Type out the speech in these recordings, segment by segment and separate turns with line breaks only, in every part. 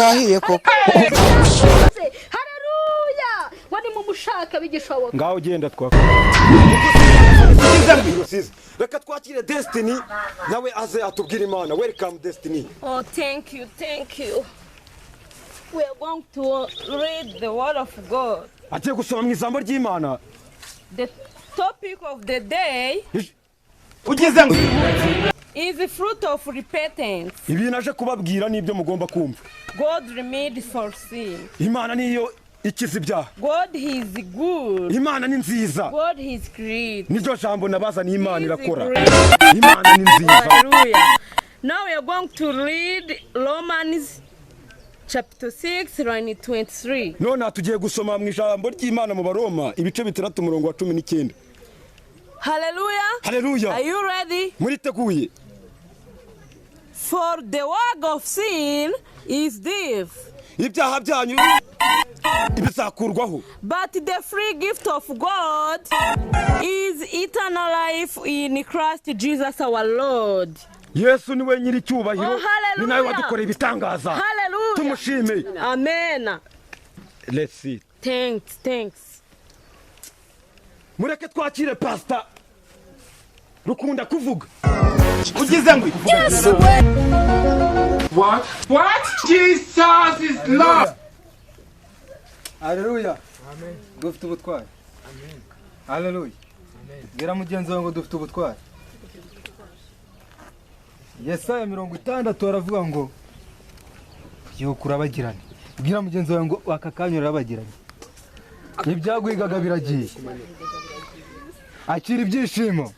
Kahiye koko.
Haleluya! Ngo nimumushake bigishoboka.
Ngaho ugenda twaka. Reka twakire Destiny, nawe aze atubwire Imana. Welcome, Destiny.
Oh, thank you, thank you. We are going to read the Word of God.
Agiye gusoma mu ijambo ry'Imana.
The topic of the day
Ugeze ngo
is the fruit of repentance.
Ibintu aje kubabwira n'ibyo mugomba kumva.
God remedy for sin.
Imana niyo ikiza ibyaha.
God is good.
Imana ni nziza.
God is great.
Niryo jambo nabazaniye. Imana irakora.
Great.
Imana ni nziza.
Hallelujah. Now we are going to read Romans chapter 6, line 23.
None tugiye gusoma mu ijambo ry'Imana mu Baroma ibice 6, umurongo wa 19.
Hallelujah.
Haleluya.
Are you ready?
Muriteguye?
For the work of sin is death,
Ibyaha byanyu bizakurwaho,
but the free gift of God is eternal life in Christ Jesus our Lord.
Yesu niwe nyiricyubahiro.
Oh, hallelujah.
Ni nawe wadukoreye ibitangaza.
Hallelujah.
Tumushime.
Amen.
Let's see.
Thanks, thanks.
Mureke twakire Pasita Rukunda kuvuga.
Ugize ngo
What? What? Jesus is Lord.
Haleluya! Dufite ubutwari. Haleluya! Bwira mugenzi wawe ngo dufite ubutwari. Yesaya 60 aravuga ngo yuko urabagirane. Bwira mugenzi wawe ngo aka kanya urabagiranye, ibyaguhigaga biragiye. Akira ibyishimo.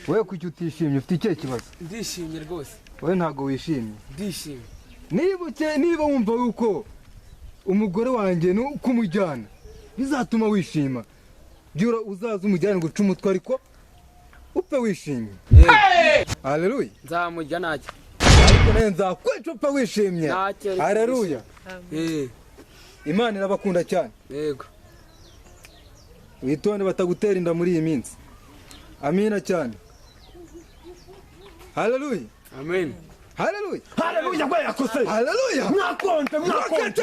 Wowe kuki utishimye? Ufite ikihe kibazo?
Ndishimye rwose.
Wowe ntabwo wishimye?
Ndishimye.
Niba wumva yuko umugore wanjye ni kumujyana bizatuma wishima, byura uzaza umujyane guca umutwe, ariko upfe wishimye. Haleluya!
Nzamujya ntacyo.
Ariko nawe nzakwica upfe wishimye.
Ntacyo.
Haleluya!
Eh.
Imana irabakunda cyane.
Yego.
Witonde batagutera inda muri iyi minsi. Amina cyane. Haleluya!
Amen.
Haleluya!
Haleluya gwe yakose.
Haleluya!
Mwakonje, mwakonje.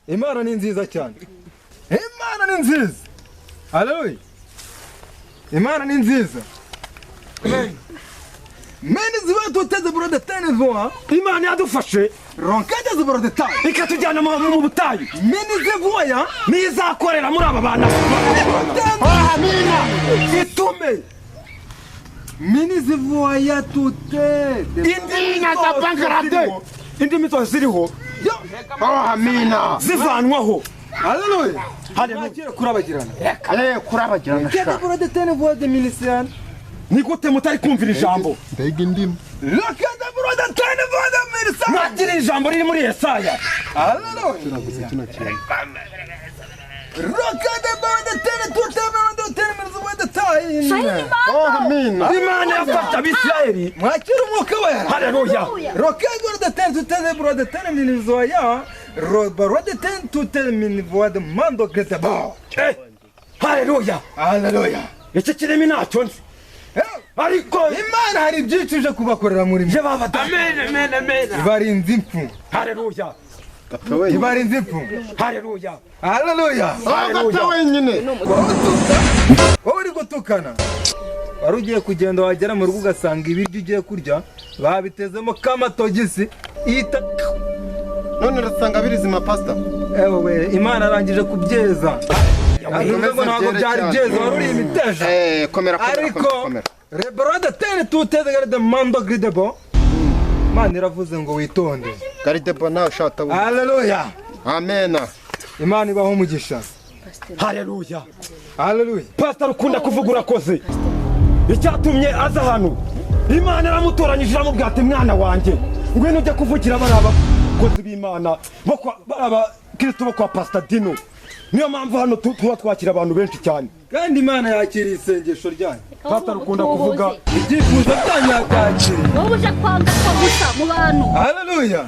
Imana ni nziza cyane. Imana ni nziza. Haleluya! Imana ni nziza. Mene ziba tuteze brode tene voa.
Imana yadufashe
Ronkete zibro de tayo.
ikatujyana mu butayu.
Mene zivoya.
Nizakorera muri aba bana. Amina itume.
Mene zivoya tute.
Indimi zose ziriho, indimi zose ziriho
Amina.
zivanwaho.
Haleluya!
Haleluya.
Mwakire kurabagirana.
Eh, kurabagirana
Kete
sha.
brode tene voa de minisian.
Ni gute mutari kumvira ijambo?
Mbega indimi.
Ronkete brode tene voa de minisian.
Mwakire ijambo riri muri Yesaya.
Haleluya!
Turaguze kino kintu.
Ronkete brode tene tute brode tene minisian de tayo.
Oh, amina.
Imana yafashe Abisirayeli.
Mwakire umwuka wera.
Haleluya.
Ronkete de tene tuteze brode tene minisian. Brode tene tute minisian de mando grete ba.
Eh, haleluya.
Haleluya!
Iki kirimi ntacyo nzi, ariko
Imana hari byinshi ije kubakorera muri mwe.
je baba data.
Amen, amen, amen.
Ibarinze impfu.
Haleluya.
Gapfa wenyine.
Ibarinze impfu.
Haleluya.
Haleluya!
Ah, gapfa wenyine.
Wowe uri gutukana, wari ugiye kugenda, wagera mu rugo ugasanga ibiryo ugiye kurya babitezemo kamatogisi ita.
None urasanga birizima, pastor.
Ewe, Imana arangije kubyeza. Avuze ngo ntabwo byari byeza, wari uriye imiteja.
Eh, komera, komera.
Ariko
Komera, komera.
Rebrode tene tuteze garde mando gridebo. Imana iravuze ngo witonde.
Garde bona ushata.
Haleluya!
Amena.
Imana ibaho umugisha.
Haleluya.
Haleluya!
Pastor Rukunda kuvuga, urakoze. Icyatumye aza hano, Imana iramutoranyije, iramubwira ati: "Mwana wanjye, ngwino ujye kuvugira bariya bakozi b'Imana bo kwa bariya bakristo bo kwa Pastor Dino." Niyo mpamvu hano tuba twakira abantu benshi cyane.
Kandi Imana yakiriye isengesho ryanyu.
Pastor Rukunda kuvuga.
Ibyifuzo byanyu yabyakiriye.
Wowe uje kwanga ko gusa mu bantu.
Haleluya!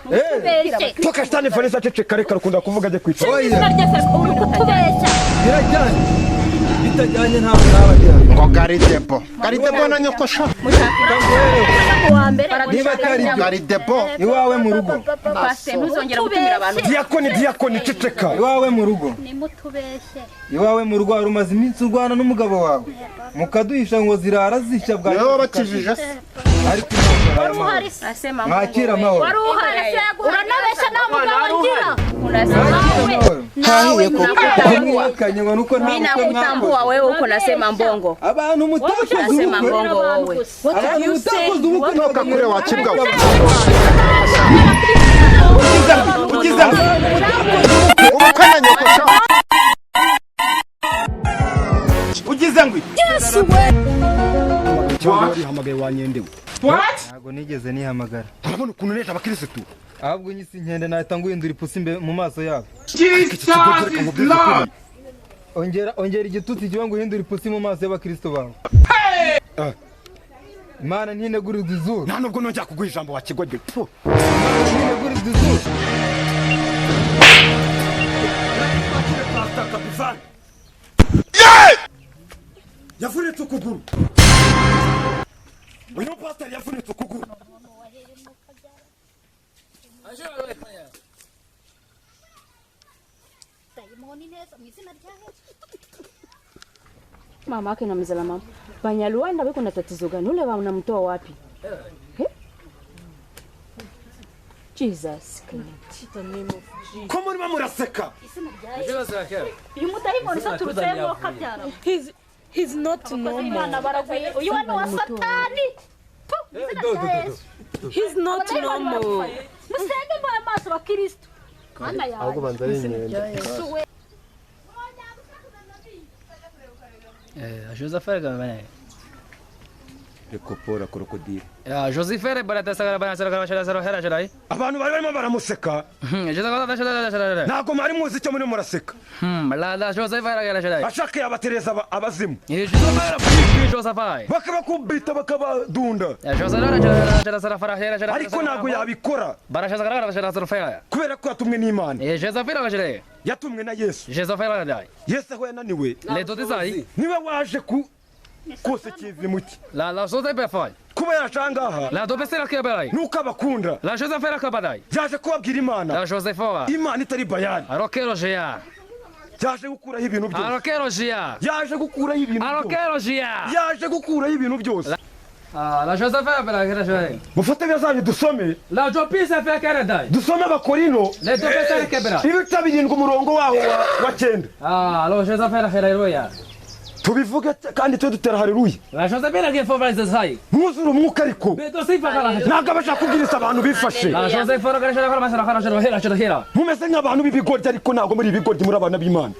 Utubeshye.
Toka shitani! Vanessa, ceceka, reka Rukunda kuvuga ajye kwicara.
Oya.
Izina rya uri kutubeshya.
Birajyanye, bitajyanye ntabwo nabagera.
Ngo garidebo. Garidebo na nyoko sha.
mu wa mbere.
Niba atari ibyo,
Ari debo.
Iwawe mu rugo.
Pastor, ntuzongera gutumira abantu.
Diyakoni, diyakoni, ceceka.
Iwawe mu rugo.
Nimutubeshye.
Iwawe mu rugo wari umaze iminsi urwana n'umugabo wawe, mukaduhisha ngo zirara zishya bwa
Niwe wabakijije se?
Ariko Imana
Wari
ibahaye
uhari
amahoro.
se?
Nasema
Mwakira amahoro.
Wari uhari se? Uranabeshya, nta mugabo ngira.
Unasema
Mwakira amahoro.
nawe nakutambua.
Mwihakanye ngo nuko nta
Mimi
bukwe
nakutambua
mwakoze.
wewe uko nasema mbongo.
Abantu mutakoze
Unasema
ubukwe,
mbongo wewe.
abantu mutakoze ubukwe,
Toka kure wa kibwa we.
Ugize ngo
Ubukwe na nyoko sha.
Ugize ngo
Cyangwa warihamagaye wanyendewe?
Ntabwo nigeze nihamagara.
Urabona ukuntu neje abakirisitu?
Ahubwo nyisi inkende nahita nguhindura ipusi imbe mu maso yabo.
Jesus is Lord.
Ongera, ongera igitutsi kiba ngo uhindure ipusi mu maso y'abakristo bawe. Imana ntinegurirwa izuru.
Nta nubwo nongera kuguha ijambo wa kigoryi. Pfu.
Ntinegurirwa izuru.
Pastor Kapivani yavunitse ukuguru. Uyu pastor yavunitse ukuguru.
Dayimoni neza mu izina rya Yesu.
Mama yake na mzala mama. Banyarwanda weko na tatizo gani? Ule wanamtoa wapi? Eh? Jesus Christ.
Ko murimo muraseka?
Izina rya Yesu. Uyu mudayimoni se aturutse kabyara?
He's not
Abakozi b'Imana baraguye. Uyu wani wa Satani. Tu, mu izina rya Yesu.
He's not
Abadayimoni
normal.
barapfuye. Musenge mbaye amaso bakristo. Mana
Ahubwo
yanjye.
banza ari inkende.
Yesu we.
Rekopora krokodile. Abantu bari barimo baramuseka. Ntabwo mwari muzi icyo murimo muraseka. Ashaka yabatereza abazimu bakabakubita, bakabadunda, ariko ntabwo yabikora kubera ko yatumwe n'Imana, yatumwe na Yesu. Yesu aho yananiwe niwe waje ku kose kivi muke kuba yaje aha ngaha nuko abakunda, yaje kubabwira Imana, Imana itari Bayani. Yaje gukuraho ibintu byose, yaje gukuraho ibintu byose, yaje gukuraho ibintu byose. Mufate bya dusome, dusome Abakorino ibice 7 umurongo waho wa 9. Tubivuge kandi tujye dutera haleluya. Mwuzure umwuka, ariko ntabwo abashaka kubwiriza abantu bifashe. Mumeze nk'abantu b'ibigoryi, ariko ntabwo muri ibigoryi, muri abana b'Imana.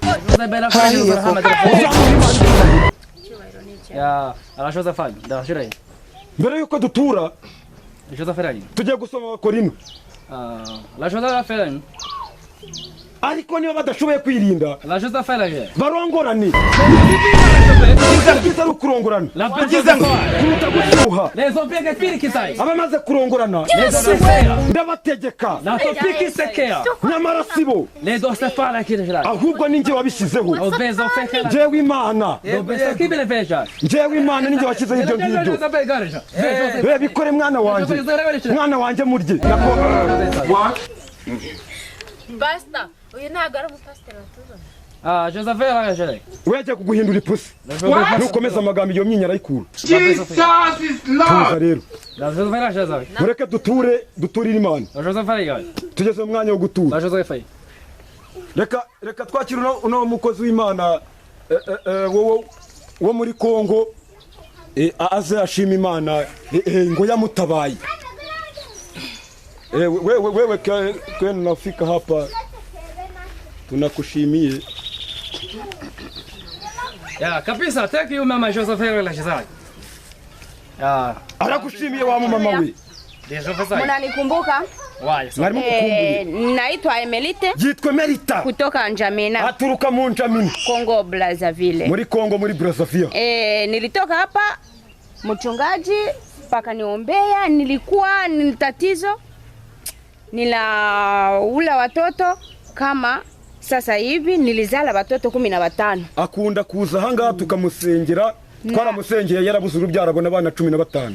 Mbere yuko dutura tugiye gusoma Abakorino. Ariko niba badashoboye kwirinda, barongorane. Ibyiza ari ukurongorana
Ugize ngo
kuruta gushyuha. Abamaze kurongorana ndabategeka, nyamara si bo, ahubwo ni njye wabishyizeho. Njyewe Imana, njyewe Imana ni njye washyizeho ibyo ngibyo. Bikore mwana wanjye, mwana wanjye murye.
Pastor, uyu ntabwo ari umupasiteri watuzanye.
We yagiye kuguhindura ipusi nukomeza amagambo, iyo myinya arayikura.
Jesus is Lord.
Tuza rero, mureke duture, duturire Imana. Tugeze mu mwanya wo gutura. Reka twakire uno mukozi w'Imana wo muri Kongo, aze ashima Imana ngo yamutabaye. Wewe wewe kwenu nafika hapa tunakushimie.
Ya, kabisa, thank you mama Josephine Lashizai. Ya,
Aragushimiye wa mama we.
Mnanikumbuka?
Mwarimu kukumbuye.
Naitwa Emelite
Yitwa Merita.
kutoka Njamena,
Aturuka mu Njamena.
Kongo Brazzaville.
Muri Kongo, muri Brazzaville.
Nilitoka hapa mchungaji pakaniombea, nilikuwa ni tatizo, nila ula watoto kama sasa hivi nilizala watoto 15.
Akunda kuza ahangaha tukamusengera Twaramusengeye yarabuze urubyaro abona abana 15.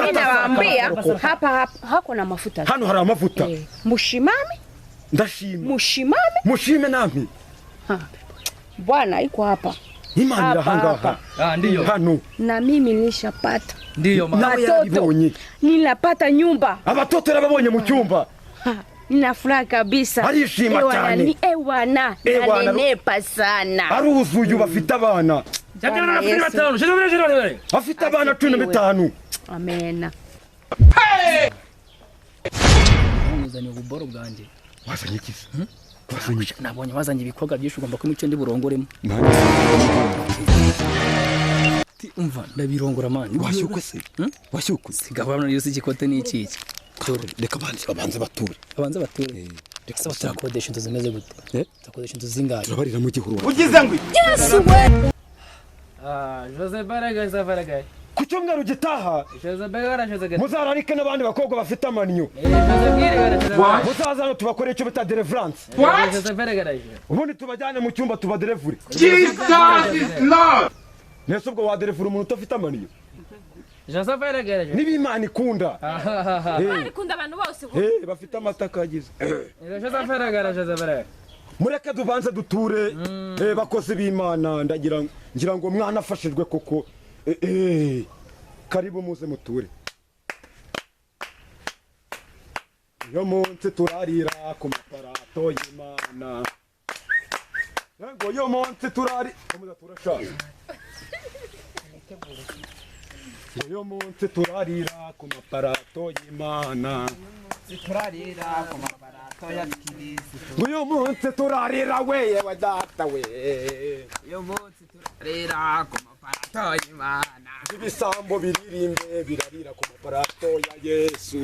Mimi nawaambia hapa hapa hako na mafuta.
Hano hari amavuta.
Mushimame.
Ndashima.
Mushimame.
Mushime namwe.
Bwana iko hapa.
Imana irahangaha.
Ah, ndiyo.
Hano.
Na mimi nishapata.
Ndiyo mama.
Watoto. Ninapata nyumba.
Abatoto yarababonye mu cyumba.
Nina furaha kabisa.
Arishima cyane.
Ewana, nanenepa sana.
Aruzuye bafite abana. Afite abana 15.
Amena.
Uzanye ububoro bwanjye.
Wazanye iki?
Wazanye iki? Nabonye wazanye ibikorwa byinshi ugomba kumpa icyo ndi burongoremo. Umva ndabirongora mani.
Washyukwe se? Washyukwe.
Sigabana yose igikote n'iki iki.
Reka abanze bature.
Abanze bature. Reka saba turakodesha inzu zimeze gute? Turakodesha inzu zingahe?
Turabarira mu gihuru.
Ugize ngo
Yesu we.
Ah, Jose Baraga Zavaraga.
Ku cyumweru gitaha
Jose Baraga Jose
muzararike n'abandi bakobwa bafite amaniyo. Muzaza hano tubakore icyo bita deliverance.
Jose Baraga.
Ubundi tubajyane mu cyumba tubaderevure.
Jesus is Lord.
Nese ubwo waderevura umuntu udafite amaniyo?
Jose Baraga.
Niba Imana ikunda.
Imana ikunda abantu bose.
Bafite amata kagize.
Jose Baraga Jose Baraga.
Mureke dubanze duture bakozi b'Imana ndagira ngira ngo mwana afashijwe koko. Karibu muze muture. Iyo munsi turarira ku maparato y'Imana. Ngo yo munsi turari turashaje. Iyo munsi turarira ku maparato y'Imana.
Turarira ku maparato ya Kristo.
Uyu munsi turarira we yewe data we.
Uyu munsi turarira ku maparato y'Imana.
Ibisambo biririmbe birarira ku maparato ya Yesu.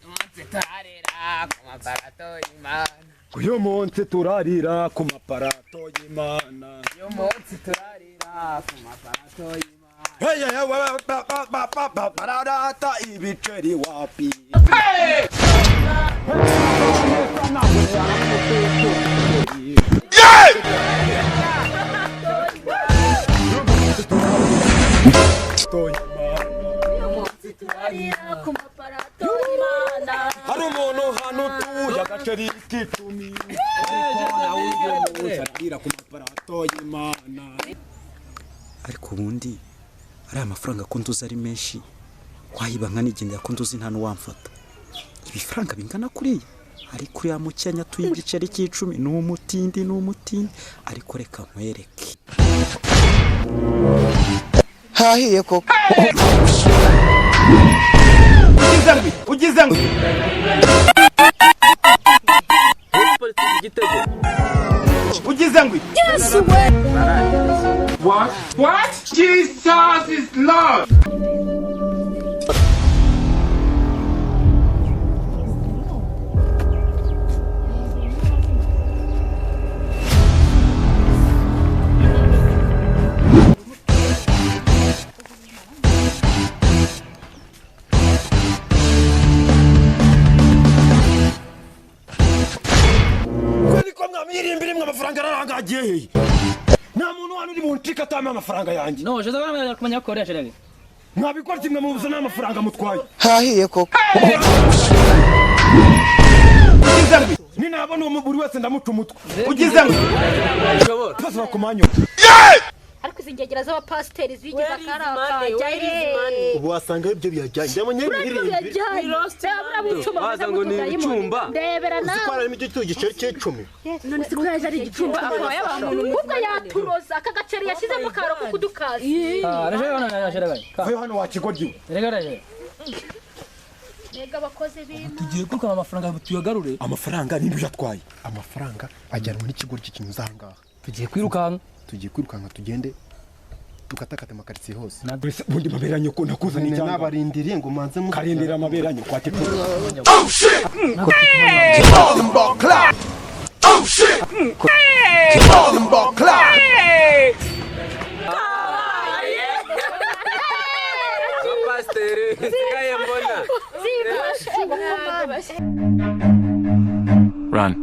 Munsi turarira ku maparato y'Imana.
Uyu munsi turarira ku maparato y'Imana.
Uyu munsi turarira ku maparato y'Imana.
Hey hey ba ba ba ba ba barata ibiceri wapi.
Hey!
Hari umuntu hano utuye agaceri k'icumi ariko ku maparato y'Imana.
Ariko ubundi ari amafaranga ko nduzi ari menshi wayiba nkanigendera ko nduzi nta n'uwamfata. Ibifaranga bingana kuriya ariko uriya mukenya atuye igiceri cy'icumi ni umutindi ni umutindi ariko reka nkwereke.
Hahiye koko.
Ugize ngo ugize ngo
Yesu we.
What? What? Jesus is Lord.
Amafaranga hehe? Nta muntu hano uri buncika atama amafaranga yanjye.
No, Jose Baraga kumenya ko koresha rege.
Mwabikora kimwe mubuze n'amafaranga mutwaye.
Hahiye koko.
Ninabona uwo buri wese ndamuca umutwe.
Ugize ngo
bose bakumanyo.
Ariko izi ngegera z'abapasiteri zigize akaraka.
Ubu wasanga ibyo byajyanye. Ndabonye
ibiri.
Baza ngo ni ibicumba.
Ndebera nawe.
Uzi ko harimo igiceri cy'icumi.
None se ko yaje ari igicumba akaba yabamuntu ubwo yaturoza aka gaceri yashyizemo karo ko kudukaza.
Ah, reje hano reje reje.
Vayo hano wakigoryiwe.
Reje reje.
Mbega abakozi b'Imana.
Tugiye kwirukanka amafaranga tuyagarure.
Amafaranga ninde uyatwaye?
Amafaranga ajyanwa n'ikigo cy'ikinyuza aha ngaha.
Tugiye kwirukanka.
Tugiye kwirukanka tugende tukatakata amakaritsiye hose.
Ubundi mabera nyoko nakuzana icyanga.
Nabarindiriye ngo manze mu
karindira amabera nyoko ati.
Oh shit! Oh shit!
Pasiteri nsigaye mbona.
Run.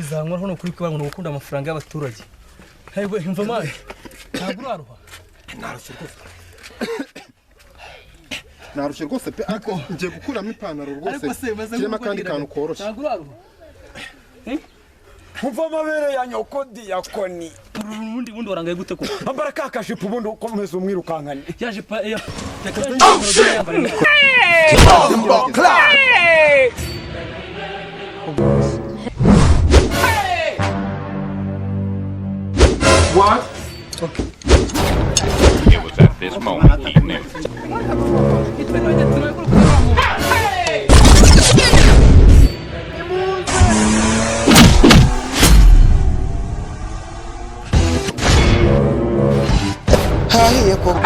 Bizankora hano kuri kubango ni ugukunda amafaranga y'abaturage. Hewe imva mani. Ntabwo uraruha.
Narushye rwose. Narushye rwose pe, ariko ngiye gukuramo ipantaro rwose.
Ariko se maze
Kiremo akandi kantu koroshye.
Ntabwo uraruha.
Umva amabere ya nyoko diyakoni.
Ubundi warangaye gute ko?
Ambara ka kajipo ubundi ukomeza umwirukankane.
Yaje pa ya.
What? It was at this moment he knew.
Hahiye koko.